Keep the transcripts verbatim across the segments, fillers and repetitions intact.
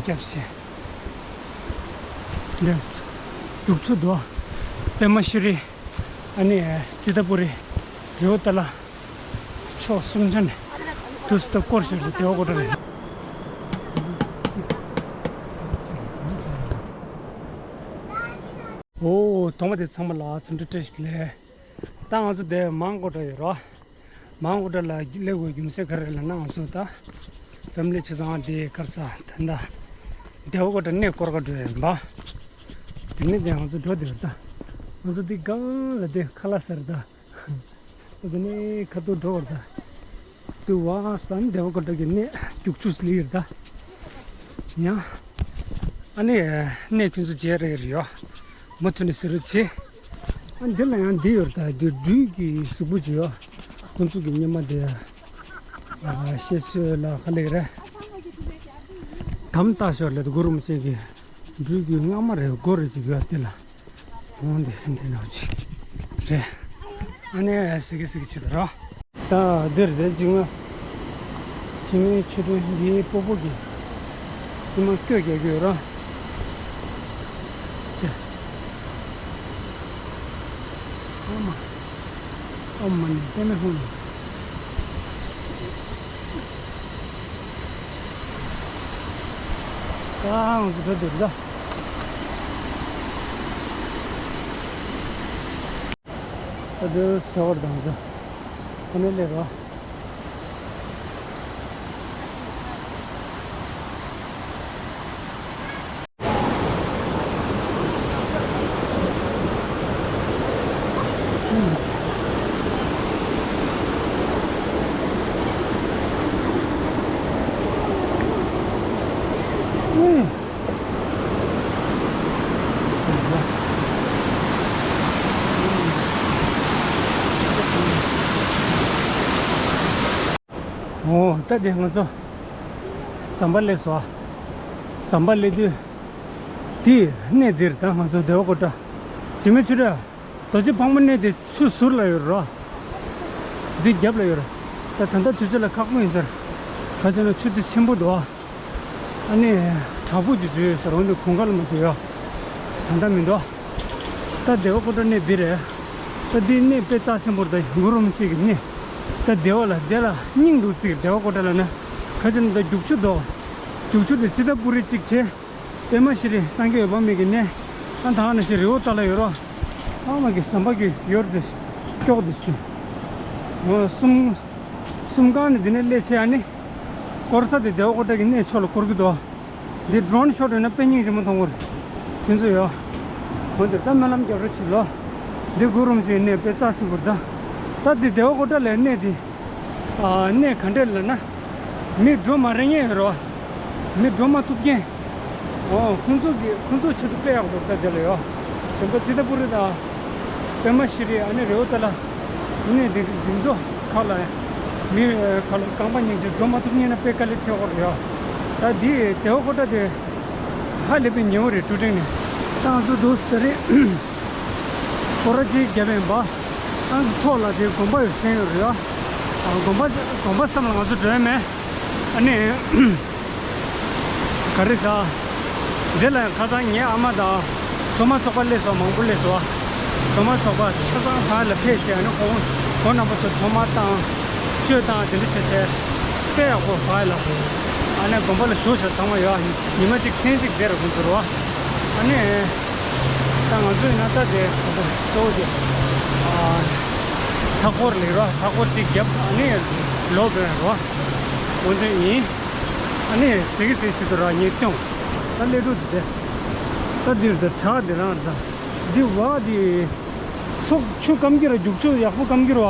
སྐྱབས་སེ། འདི་རྒྱུག་ཆུ་དོ། པདྨ་ཤུ་རི། ཨ་ནི་ཙི་ཏ་པུ་རི། རི་བོ་ཏ་ལ། ཕྱོགས་གསུམ་ཆ་ནས་དུས་སུ་སྐོར་ཞིག་རེད། དེ་བ་ཀོ་ཏ་རེད། འོ། ཐོག་མ་དེ་ཚང་མ་ལ་འཚམས་འདྲི་བཀྲ་ཤིས་བདེ་ལེགས། ད་ང་ཚོ་དེ་མང་ཀོ་ཏ་ཡོད་རོ། མང་ཀོ་ཏ་ལ་སླེབས་དགོས་རྒྱུ་མཚན་ག་རེ་ལབ་ན། ང་ཚོ་ད་ཕེ་མི་ལི་ཆ་ཚང་དེ་གར་ས་ད་ད་དེ་བ་ཀོ་ཏ་གནས་སྐོར་ག་འགྲོ་ཡོད་པ། དེ་ནས་དེ་ང་ཚོ་འགྲོ་དེ་རེད་ད། ང་ཚོ་དེ་སྒང་ལ་དེ་ཁ་ལག་ཟ་རེད་ད། དེ་ནས་ཁ་ཐུག་འགྲོ་བར་ད། དུ་བ་སན་དེ་བ་ཀོ་ཏ་གི་གནས་རྒྱུག་ཆུ་ལི་ཡིར་ད། ཡང་། ཨ་ནི་གནས་ཁྱོད་ཚོ་མཇལ་རེ་རེ་ཡོད། མུ་མཐུད་ནས་ཟེར་རོ་ཆེ། ཨ་འདི་ལ་ཡང་འདི་ཡོད་ད། འདི་སྦྲུལ་གྱི་གཟུགས་པོ་ཅིག་ཡོད། ཁོང་ཚོ་གི་སྙེ་མ་དེ། ཨ་བཤད་སྲོལ་ལ་ཁ་ལེགས་རེད། དམ་ལྟ་ཞོར་ལ་དེ་གུ་རུ་མི་སེང་གི་སྦྲུལ་གྱི་རྔ་མ་རེད། སྒོ་རེ་ཅིག་ཡོད་དེ་ལ། འོང་དེ་འདི་ནང་ཅིག་རེད། ཨ་ནི་ཟིག་གི་ཟིག་གི་ཅི་ད་རོ། ད་འདིར་རེད་འཇིགས་མ། འཇིགས་མའི་ཆོ་འཕྲུལ་འདིའི་སྤོ་བོ་གི་ཉི་མ་སྐྱོ་རྒྱག་གི་ཡོད་ར། ཀྱེ། ཨོ་མ། ཨོ་མ་ནི་ཏེ་མེ་ཧུང་། ད་ང་ཚོ་འགྲོ་འདིར་ད། ད་དུ་སྟོར་དང་ཟ། ཁོ་ནས་ལེ་རོ། འོ། ད་དེ་ང་ཚོ་ཟམ་པ་སླེབས་སོང་ཨ། ཟམ་པ་སླེབས་དུས་དེ་གནས་འདིར་ད་ང་ཚོ་དེ་བ་ཀོ་ཏ། འཇིགས་མེད་ཆོ་འཕྲུལ། རྡོ་རྗེ་ཕག་མོ་གནས་དེ་ཆུ་ཟུར་ལ་ཡོད་རོ། འདི་རྒྱབ་ལ་ཡོད་རོ། ད་ད་ལྟ་དུས་ཚོད་ལ་ཁག་པོ་ཡིན་ཟེར། ག་ཅི་ན་ཆུ་དེ་ཆེན་པོ་འདུག་ཨ། ཨ་ནི་བྲག་ཕུག་ཅིག་བརྗོད་ཡོད་ཟེར། འོན་ཏེ་གུང་དཀར་ལ་མ་བརྗོད་ཡོད། ད་ལྟ་མི་འདུག་ད་དེ་བ་ཀོ་ཏ་གནས་འདི་རེད། ད་འདི་གནས་དཔེ་རྩ་ཆེན་པོ་རེད། ད་གུ་རུ་རིན་པོ་ཆེ་གི་གནས། ད་དེ་བ་ལ་དེ་ལ་སྙིང་འདུག་ཅིག་དེ་བ་ཀོ་ཏ་ལ་ན། ག་ཅི་ན་ད་རྒྱུག་ཆུ་འདུག་རྒྱུག་ཆུ་དེ་ཙི་ཏ་པུ་རི་གཅིག་བྱས། པདྨ་ཤྲི་སངས་རྒྱས་འོད་དཔག་མེད་ཀྱི་གནས། ཨ་ད་ནི་ཤི་རི་བོ་ཏ་ལ་ཡོད་རོ། ཨ་མ་གི་ཟམ་པ་གི་ཡོར་དེ་ཀྱོག་དེ་སུ། འོ་གསུམ། གསུམ་གང་ནི་འདི་ནས་སླེབས་ཆེ་ཨ་ནི། སྐོར་ས་དེ་དེ་བ་ཀོ་ཏ་གི་གནས་ཕྱོགས་ལ་སྐོར་གི་འདུག་འདི་ཌོ་རོན་ཤོཊ་ཡོད་ན་དཔེ་སྙིང་རྗེ་མོ་མཐོང་གི་རེད། ཁྱོད་ཚོ་ཡོ། འོ་འདི་ད་སྨོན་ལམ་རྒྱབ་རོགས་བྱེད་ལོ། འདི་གུ་རུ་རིན་པོ་ཆེའི་གནས་དཔེ་རྩ་ཆེན་པོ་རེད་ད། ད་འདི་དེ་བ་ཀོ་ཏ་ལའི་གནས་འདི། ཨ་གནས་ག་འདྲས་ལབ་ན། མི་འགྲོ་མ་རན་མཁན་ཡོད་རེད་བ། མི་འགྲོ་མ་ཐུབ་མཁན། འོ་ཁོང་ཚོ་གི་ཁོང་ཚོ་ཆེད་དུ་དཔེ་ཡག་པོ་ད་དེ་ལ་ཡོད། གཞན་པ་ཙི་ཏ་པུ་རི་དང་། པདྨ་ཤྲི་ཨ་ནི་རི་བོ་ཏ་ལ། གནས་འདི་འདི་ཚོ་ཁག་ལ། མི་ཁག་ལ་རྐང་པ་ཉིན་གཅིག་འགྲོ་མ་ཐུབ་མཁན་ན་དཔེ་དཀའ་ལས་འཕྲད་ཡོད་རེད་ཡོད། ད་འདི་དེ་བ་ཀོ་ཏ་དེ། ཧ་ལས་པའི་ཉེ་བོ་རེད་ཀྲུ་ཀྲེང་ནས། ད་ང་ཚོ་འདུག་སེ་རེད། སྐོར་ར་གཅིག་བརྒྱབ་པ་ཡིན་པ། ཨང་ཐོག་ལ་དེ་དགོན་པ་ཡོད་སེང་ཡོད་རེད་ཨ། དགོན་པ་དགོན་པ་བསམ་ལ་ང་ཚོ་འགྲོ་ཡ་མེད། ཨ་ནི། ག་རེ་ཟ། འདི་ལ་ཁ་སང་ངའི་ཨ་མ་དང་། སྒྲོལ་མ་ཚོགས་པ་སླེབས་སོང་། མང་པོ་སླེབས་སོང་། སྒྲོལ་མ་ཚོགས་པ་ཆ་ཚང་བར་ལ་ཕེབས་ཤིག་ཨ་ནི་ཁོང་ཁོང་རྣམ་པ་ཚོ་ཐོག་མར་བཏང་། བཅོས་བཏང་དེ་འདྲ་བྱས་བྱས། དཔེ་ཡག་པོ་བར་ལ། ཨ་ནི་དགོན་པ་ལ་བཞུགས་ཤག་ཚང་མ་ཡོད། ཉི་མ་གཅིག་ཐེངས་གཅིག་བསྡད་ར་ཁོང་ཚོ་རོ། ཨ་ནི། ད་ང་ཚོ་ཡིན་ན་ད་དེ་གཙོ་བོ་དེ། ཨ། མཐའ་འཁོར་ལས་རོ། མཐའ་འཁོར་གཅིག་བརྒྱབ་ཨ་ནི་ལོག་འགྲོ་ཡ་རོ། འོ་དེ་ཡིན། ཨ་ནི་ཟེར་གི་ཟེར་ཟེར་དུ་ར་ངས་སྐྱོང་། ད་སླེབས་འགྲོ་དེ་དེ། ད་འདིར་ད་བྲག་དེ་རང་རེད་ད། འདི་བ་དེ། ཚོགས་ཆུ་སྐམ་གི་ར་རྒྱུག་ཆུ་ཡག་པོ་སྐམ་གི་ར་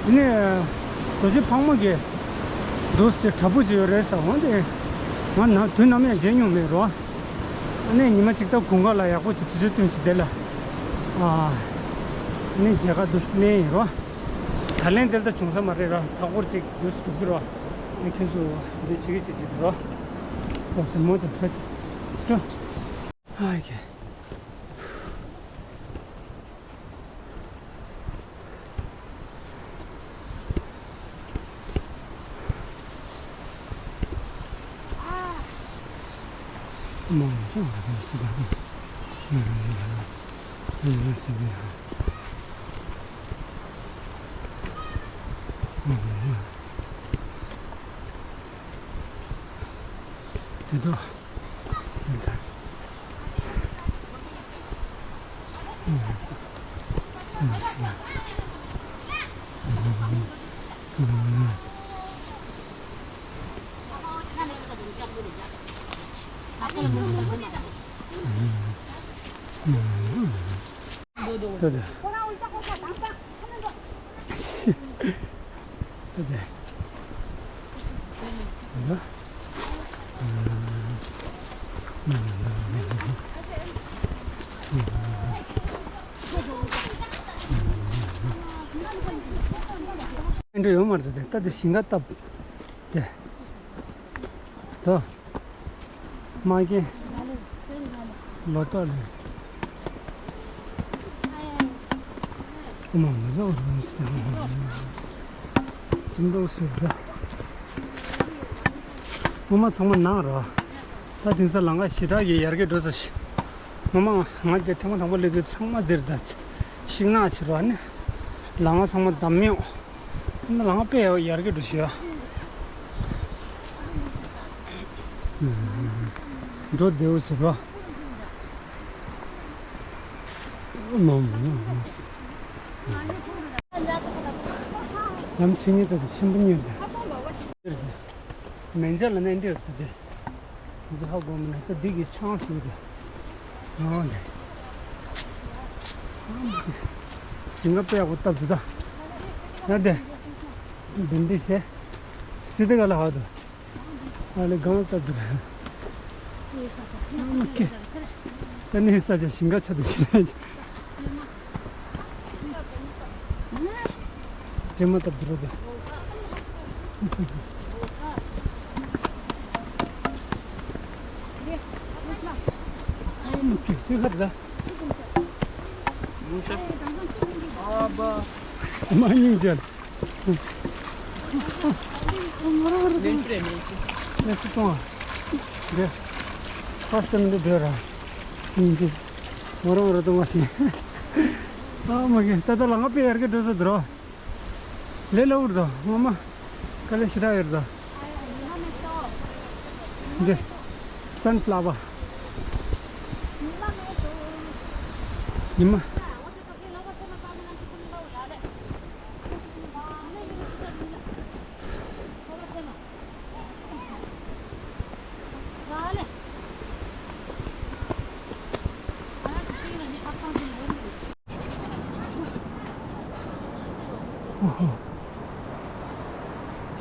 བ། དེ་ནས་རྡོ་རྗེ་ཕག་མོ་གི་འདུག་སེ་བྲག་ཕུག་ཅིག་ཡོད་རེད་ཟེར། འོ་དེ་ང་ན་དུས་ནམ་ཡང་མཇལ་མྱོང་མེད་རོ། ཨ་ནི་ཉི་མ་གཅིག་ད་དགུན་ཁ་ལ་ཡག་པོ་ཅིག་དུས་ཚོད་བསྟུན་ཅིག་དེ་ལ། ཨ་ནི་མཇལ་ཁ་འདུག་སེ་ལེན་ཡིན་རོ། ད་ལན་དེ་ལྟ་བྱུང་ས་མ་རེད་ར། མཐའ་འཁོར་ཅིག་འདུག་སེ་འགྲོ་གི་རོ། ཨ་ནི་ཁྱོད་ཚོ་འདི་བྱེད་ཀྱི་བྱེད་ཀྱི་རོ། ད་དེ་མོ་དེ་ཕ་ཅིག་འགྲོ། ཨ་ཡེ། མང་ཆེ་བ་རེད་སྲིད་པ་རེད། ཡང་ཡང་སྲིད་པ་ཡང་། དེ་དོ། དེ་ད། འདྲ་ཡོད་མ་རེད་དེ། ད་དེ་ཞིང་ཁ་བཏབ་དེ། ད། མ་གི། ལོ་ཏོག་ལས། ཨ་མ་མི་བཟོ་རུང་སྟེ། ཅིང་ཏོག་ཟེར་ད། ངོ་མ་ཚང་མ་ནང་རོ། ད་དེང་སང་ལམ་ཁ་ཞེ་དྲག་གི་ཡར་རྒྱས་འགྲོ་ས་ཞིག་ངོ་མ་ང་རྒྱ་ཐེངས་མ་དང་པོ་སླེབས་དུས་ཚང་མ་འདིར་ད། ཤིང་ནགས་ཆེ་རོ་ནི། ལམ་ཁ་ཚང་མ་འདམ་གཡོག་ལམ་ཁ་དཔེ་ཡག་ཡར་རྒྱས་འགྲོ་ཤི་ཡ། འགྲོ་བདེ་བོ་བྱེད་པ། ལམ་ཆེན་ཉིད་དེ་ཆེན་པོ་ཉིད་དེ། མན་ཇ་ལ་ནས་འདྲེ་ཡོད་དེ། འཛི་ཧ་གོ་མི་ན་ད་འདི་གི་ཆང་ཞིག་རེད། ཨང་དེ། ཨང་དེ། ཞིང་ཁ་དཔེ་ཡག་པོ་བཏབ་འདུག་ད། ཡ་དེ། འདི་འདྲི་བྱས། སི་ཏི་ག་ལ་ཧ་དོ། ཨ་ལེ་གང་བཏབ་འདུག་ཨང་ཀེ། ད་ནི་ས་ཆ་ཞིང་ཁ་ཆ་དུ་ཞིག་ན། དྲི་མ་ལྟ་བུ་རེད། ཨ་མ་ཁྱོད་ཁ་རེད། མ་སྙིང་རྗེ། ལན་ཅུ་རེད། ལན་ཅུ། ལན་ཅུ་གཏོང་བ། འདི། ཁ་སེམས་འདི་བདེ་ར། སྙིང་རྗེ། ང་རང་ར་གཏོང་བ་ཞིག་ཨ་མ་གི་ད་ལྟ་ལ་ང་དཔེ་ཡར་གི་འགྲོ་ས་འདི་རོ། ལས་སླ་བོ་རེད་དོ་ངོ་མ། དཀའ་ལས་ཞེ་དྲག་ཡོད་རེད་དོ། འདི། སན་ཕ་ལ་ཝར། ཉི་མ། ཨོ་ཧོ།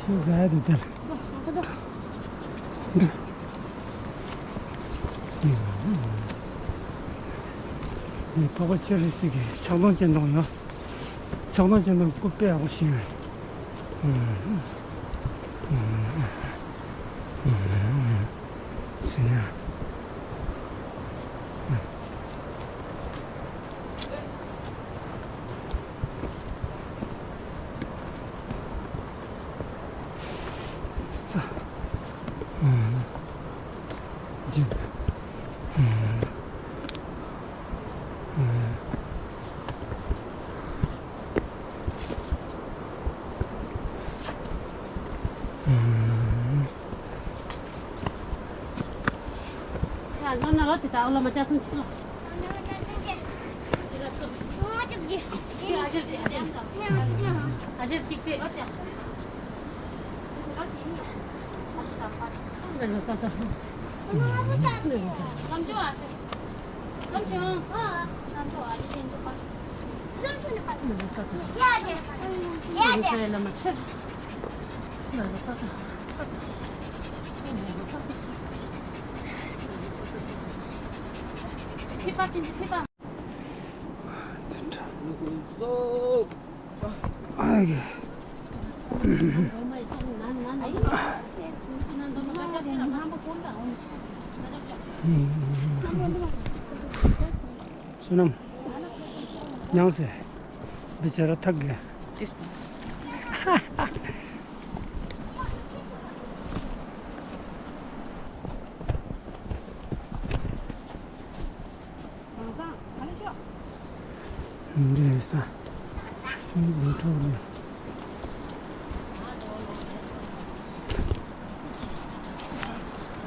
ཤིང་ཟ་ཡ་འདུག་དེར། འདི་འཕགས་པ་སྤྱན་རས་གཟིགས་ཀྱི་ཕྱག་སྟོང་སྤྱན་སྟོང་ཡོད། ཕྱག་སྟོང་སྤྱན་སྟོང་སྐུ་དཔེ་ཡག་པོ་ཞིག་ཡོད། ཟེར་ན། ཙ། ཨ། ཇི། ཨ། ཨ། ཨ། ཕེབས་པ་དེ་འདྲ་ཕེབས་པ། དེ་འདྲ། ཨ་ཡེ། བསོད་ནམས། མྱངས་སེ། འདི་བྱས་ར་ཐག་གི། ཏིས། འདི་ས། འདི་ཐོག་ནས།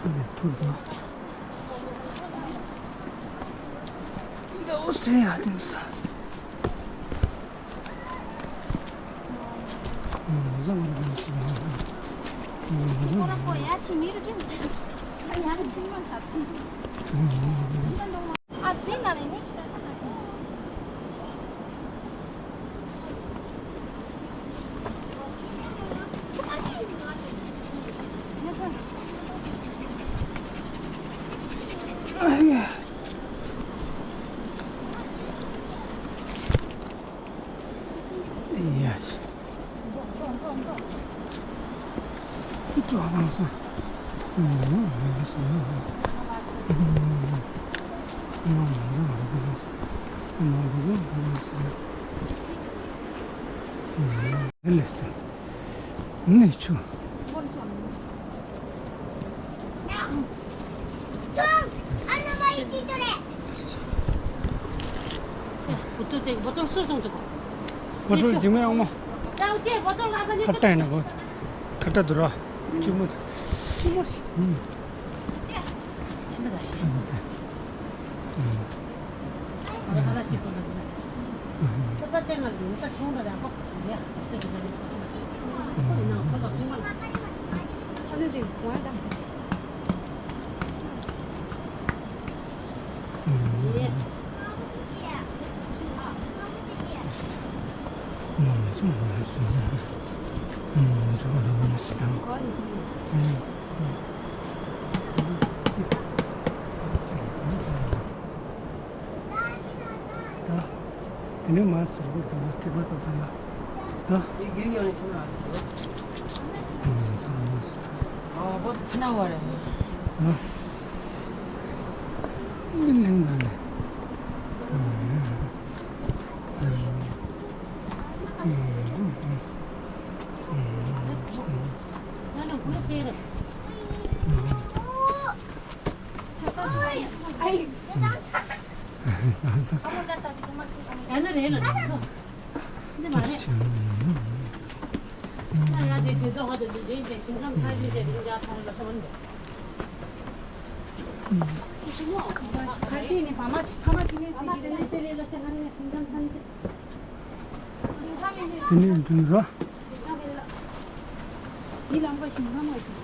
འདི་ཐུར་པ། འདི་འོ་སེ་ཡ་དེ་ས། Yes. བོ་ཏོལ་ཅིག་མ་ཡོང་མོ། ཁ་བཏང་ན་གོ། ཁ་བཏང་དུ་ར། ཅུ་མོ། ཅུ་མོ། ཤིན་ཏུ་དགའ་ཤེས། དེ་ནས་མར་ཟུར་པོ་དང་ཐིགས་པ་དང་ལ། ད། དེ་གིར་ཡོང་ནས་ཆུང་བ་རེད། ཨ་བོ་ཕ་ན་བ་རེད། ཨ། ལིང་ལིང་དང་ནས། དེ་ནས་འདུག་ར། འདི་ལམ་པ་ཞིག་ལམ་པ་ཞིག་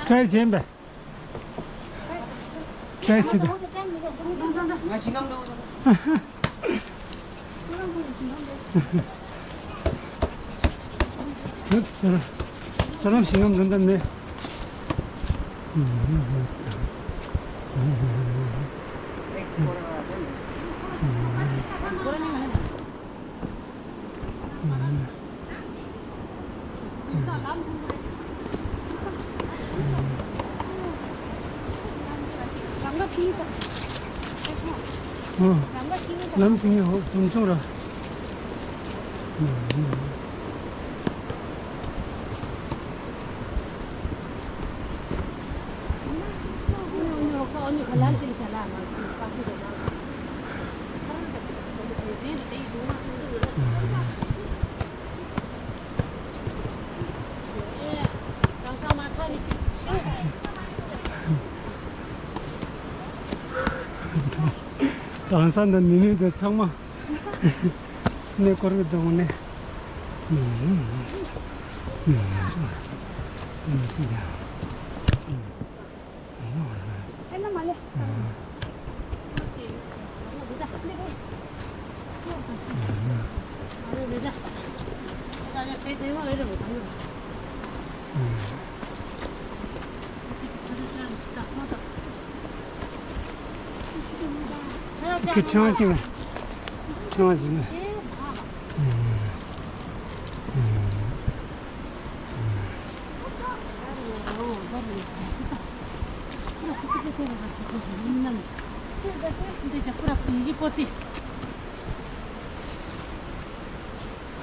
ཁྲལ་བྱེད་པས། ཁྲལ་བྱེད་པས། ང་ཞིང་ཁམས་འགྲོ། ཡོད་ཟེར། ས་ལམ་ཞིང་ཁམས་འགྲོ་འདོད་མེད། ལམ་དེ་ནས་ཧོབ་ཙུམ་ཙུམ་ར། དེང་སང་འདི་ནི་ནི་འདི་ཚང་མ་གནས་སྐོར་གྱི་སྡོད་ནས། ཁྱེད་ཕྲེང་བ་ཅིག་ཕྲེང་བ་ཟིན་ན།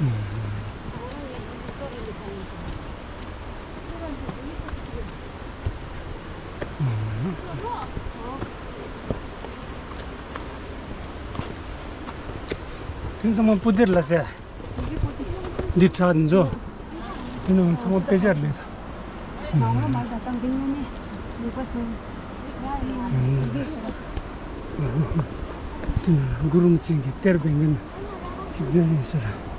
དེ་ཚང་མ་སྤུ་དེར་ལ་ཟེར། འདི་དྲག་འདི་ཚོ། དེ་ནང་ཚང་མ་དཔེ་ཆ་ལས། དེ་ནང་གུ་རུ་མཚན་གྱི་གཏེར་སྦས་མཁན་གཅིག་བདུན་ཡིན་ཟེར།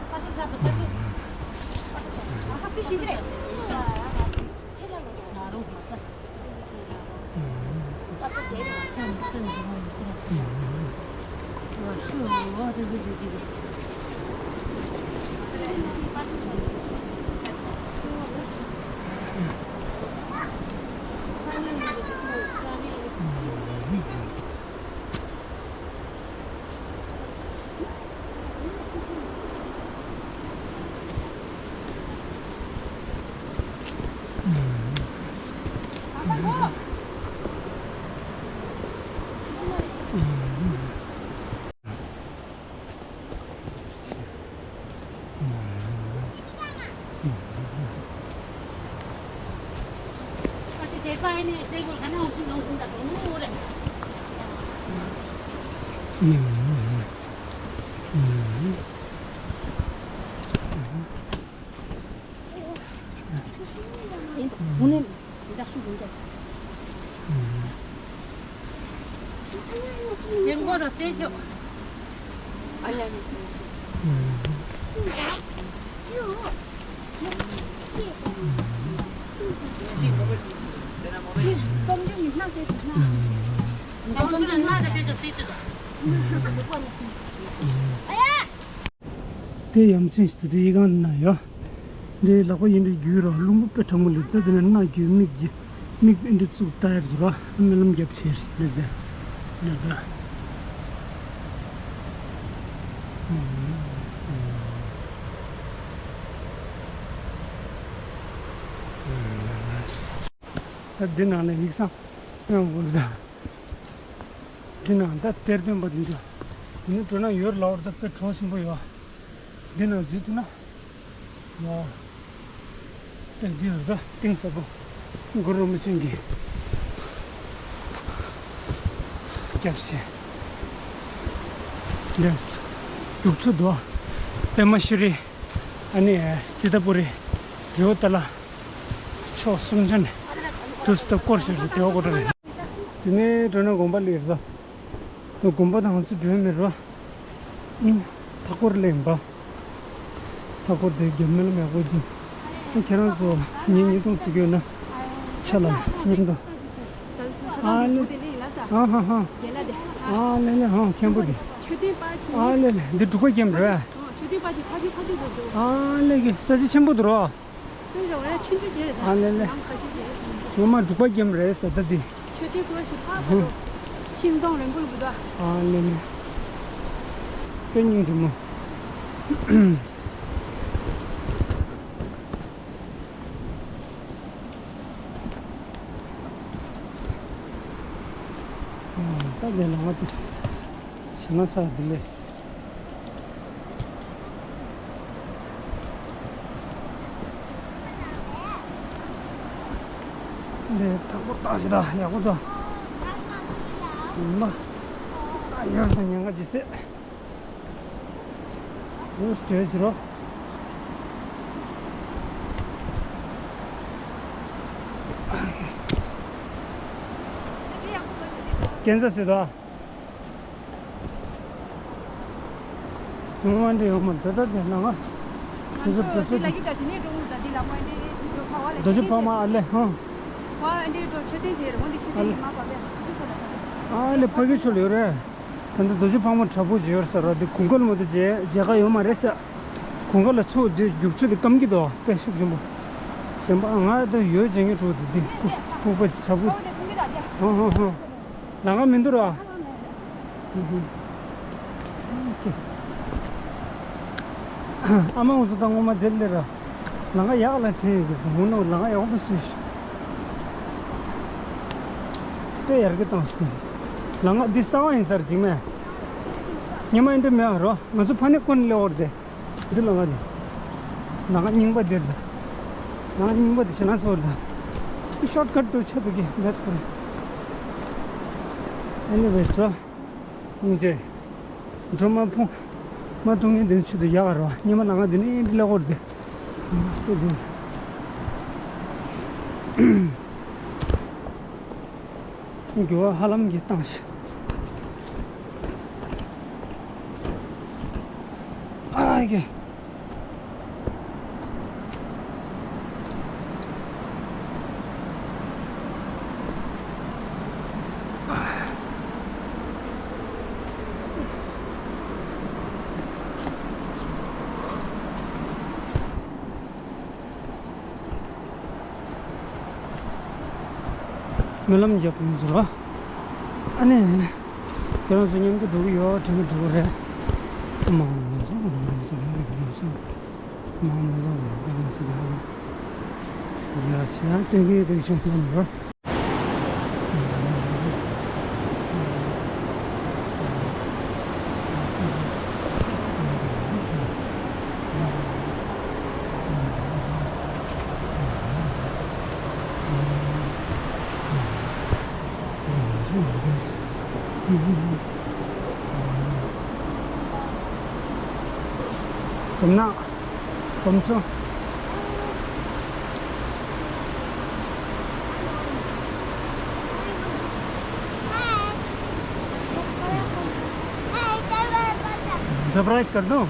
དེ་ཡ་མཚན་ཞིག་ཏུ་དེ་ཡི་གང་ན་ཡོད། འདི་ལག་པ་ཡིན་འདྲ་རྒྱུ་ར་རླུང་བུ་དཔེ་གྲང་མོ་ལེ་ད་དེ་ནས་སྣ་རྒྱུ་མིག་གི་མིག་འདི་བཙུགས་ལྟ་ཡར་དུ་ར་རྨི་ལམ་རྒྱབ་ཆེར་ལེ་ད་ལེ་ད། ད་འདི་ནང་ནས་ཡིག་ཚང་ཡང་འུར་ད། འདི་ནང་ད་གཏེར་སྟོན་པ་འདི་ཚོ་འདི་ནས་འགྲོ་ན་ཡོད་ལའོར་ད་དཔེ་གྲོང་ཆེན་པོ་ཡོད། འདི་ནང་འཛུལ་ཐུབ་ན། ཡ། ད་འདི་རུ་ད་གཏིང་ཟབ་པོ། གུ་རུ་རིན་པོ་ཆེ་གི་སྐྱབས་ཆེ། འདི་རྒྱུག་ཆུ་དོ། པདྨ་ཤྲཱི། ཨ་ནི་ཙི་ཏ་པུ་རི། རི་བོ་ཏ་ལ། ཕྱོགས་གསུམ་ཆ་ནས་དུས་སུ་ད་སྐོར་ཞིག་རེད་དེ་བ་ཀོ་ཏ་རེད། དེ་ནས་འགྲོ་ན་དགོན་པ་ལ་ཡོད་ས། དགོན་པ་དང་ཚུར་འགྲོ་མི་རོ། ཨུམ། མཐའ་སྐོར་ལེན་པ། མཐའ་སྐོར་དེ་རྒྱབ་མེ་ལ་མེ་སྐོར་གྱིན། ཁྱེད་རང་ཚོ་ཉིན་ཉིས་སྟོང་ཟིག་ཡོད་ན། ཆ་ལ་ཉིན་དང་། ཨ་ལེ། ཨ་ཧ་ཧ། ཨ་ལེ་ལེ་ཧང་མཁན་པོ་དེ། ཨ་ལེ་ལེ་འདི་འབྲུག་པ་རྒྱབ་རེད། ཨ་ལེ་གི་ས་ཆ་ཆེན་པོ་འདུག་རོ། ཨ་ལེ་ལེ། ངོ་མ་འབྲུག་པ་རྒྱབ་རེད་ཟེར་ད་འདི། ཆོས་སྡེ་སྐོར་ཞིག་ཕར་ཕར་འགྲོ། ཤིང་སྡོང་རིང་པོ་ལ་འདུག་ཨ་ལེ་ལེ། དཔེ་སྙིང་རྗེ་མོ། ད་འདི་ལ་ང་ཏིས། ཞེ་ན་ས་འདི་ལས། འདི་ཐག་པོ་བཏགས་ཤིག་ད་ཡག་པོ་འདུག་ཡིན་པ། ཡར་དང་ཉེན་ཁ་ཇི་སྲིད། འུ་སྤྲོད་ཕྱིར་རོ། ཀན་ས་སི་དོ། ངོ་མ་འདྲེ་ཡོང་མ་འདྲ་འདྲ་དེ་ནང་ང་། ང་ཚོ་འདི་ལ་གི་ད་དེ་ནས་འགྲོ་འོང་ད་འདི་ལ་མ་འདྲེ་ཅི་འགྲོ་ཁ་བ་ལ་རྡོ་རྗེ་ཕག་མ་ཨ་ལེ་ཧང་། བ་འདྲེ་འགྲོ་མཆོད་རྟེན་བྱས་རེད་འོང་འདི་མཆོད་རྟེན་ཡིན་མ་བ་བས་ཨ་ལེ་ཕ་གི་ཆོ་ལ་ཡོད་རེད། ད་ལྟ་རྡོ་རྗེ་ཕག་མོ་དྲག་པོ་ཅིག་ཡོད་ཟེར་བ་འདི་གུང་དཀར་མོ་དེ་མཇལ་མཇལ་ཁ་ཡོད་མ་རེད་ཟེར། གུང་དཀར་ལ་ཚུར་འདི་རྒྱུག་ཆུ་དེ་སྐམ་གྱི་འདུག་དཔེ་ཤུགས་ཆེན་པོ། གཞན་པ་ང་ད་ཡོད་མཇལ་མཁན་འགྲོ་འདི་འདི་ཕུག་ཕུག་པ་ཅིག་དྲག་པོ། ཧོ་དེ་ཁུང་གི་ར་རྒྱ། ཧོ་ཧོ་ཧོ། ལམ་ཁ་མི་འདུག་ར། ཧུ་ཧུ། ཨ་མ་འུ་ཚོ་ད་ངོ་མ་དེར་སླེབས་ར། ལམ་ཁ་ཡག་ལ་དྲན་ཡོད་གི་ཟེར་འོ་ན་ལམ་ཁ་ཡག་པོ་བཟོས་ཤིག་དཔེ་ཡར་གི་བཏང་ཞིག་ལམ་ཁ་འདི་གསར་པ་ཡིན་ས་རེད་འཇིགས་མེད། ཉི་མ་ཡིན་འདྲ་མེད་རོ། ང་ཚོ་ཕ་ནས་ཀོན་ལེ་འོར་དེ། འདི་ལམ་ཁ་དེ། ནང་རྙིང་པ་འདིར་ད། ནང་རྙིང་པ་འདི་ཤི་ན་སོར་ད། ཤོར་ཀཊ་འགྲོ་ཆེད་དུ་གི་འབད་ཐུབ། Anyway, so, སྙིང་རྗེ། སྒྲོལ་མ་ཕུང་མ་བཏུང་ངེས་དེ་ཆེད་དུ་ཡག་རོ། ཉི་མ་ནང་འདི་ནི་ལེ་གོར་དེ། འགྱུར་བ་ཧ་ལམ་གྱི་བཏང་ཤག་ཨ་ཀེ། སྨོན་ལམ་རྒྱབ་ཀྱི་ཡིན་ཟེར་བ། ཨ་ནི། ཁྱེད་རང་ཚོ་མཉམ་དུ་འགྲོ་གི་ཡོད་དྲན་གི་འགྲོ་གི་རེད། མ་མ་ཟ་མ་ཟ་མ་ཟ་མ་ཟ་མ་ཟ་མ་ཟ། ཡ་ཟེར་ཡང་སྟོན་གི་ཡོད་དེ་བྱུང་ལམ་རོ། འཛོམས་ན། འཛོམས་ཚོ། सरप्राइज कर दूं?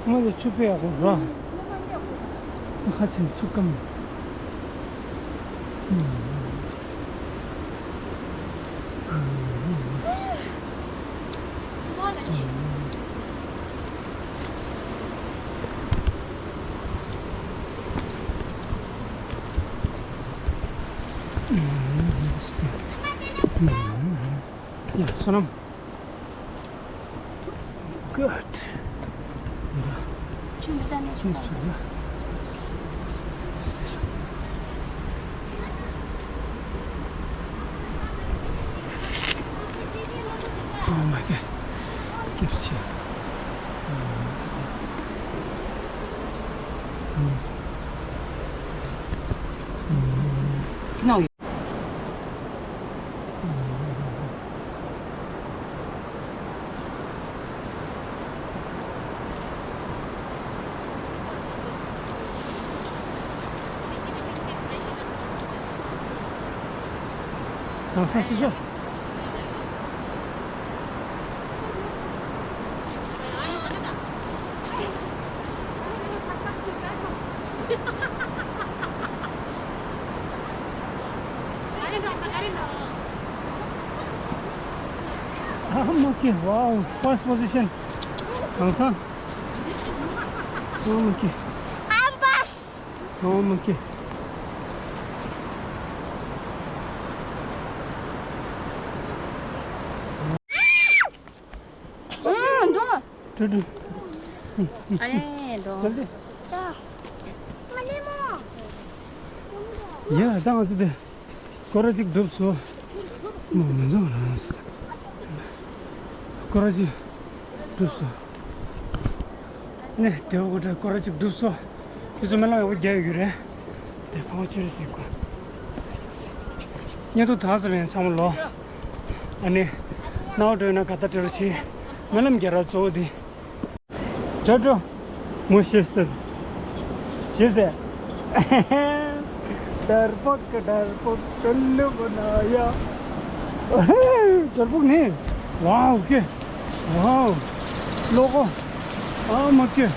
ང་ལ་ཆུ་ཕེ་ཡག་པོ་ར། ཁ་ཆེན་ཆུ་སྐམ། ཡ། བསོད་ནམས། Good. ཆུ་མི་ལྟ་ནས་ཆུ་ཆུ་ཆུ། Oh my God. སྐྱིད་ཤག No. དེང་སང་ཅི་ཤོད། ཨ་མ་ཀི། Wow, first position. དེང་སང་། ཨ་མ་ཀི། ཨ་མ་ཀི། ཨ་འགྲོ། ཀྲུ་ཀྲུ། ཨ་ནི་འགྲོ། ཅལ་ཏེ། ཅལ། མ་ལེ་མོ། ཡ། ད་ང་ཚོ་དེ་སྐོར་ར་ཅིག་གྲུབ་སོང་། མོ་མི་འཛོམས་རང་སོང་། སྐོར་ར་གཅིག་གྲུབ་སོང་། ནས་དེ་བ་གོ་དྲ་སྐོར་ར་གཅིག་གྲུབ་སོང་། ཁྱེད་ཚོ་སྨོན་ལམ་ཡག་པོ་རྒྱག་ཡོད་ཀྱི་རེད། དེ་ཕངས་པ་ཆེ་རེད་ཟེར་གོ། བརྙན་ཐུང་དག་ཙམ་ཡང་ཚང་མ་ལོ། ཨ་ནི། སྣང་བ་འགྲོ་ན་དགའ་ད་འདྲ་རུ་ཆེ། སྨོན་ལམ་རྒྱག་ར་གཙོ་བོ་དེ། འགྲོ་འགྲོ། མོ་ཤེས་ཏེ། ཤེས་ཏེ། དར་པག་གི་དར་པག་ཀྲུ་ལུ་བུ་ན་ཡ། དར་པག་ནི། ཝའོ་ཀེ། ཝའོ། ལོ་གོ། ཨ་མ་ཀེ།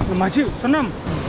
ཧུ། མ་ཆེ་བསོད་ནམས།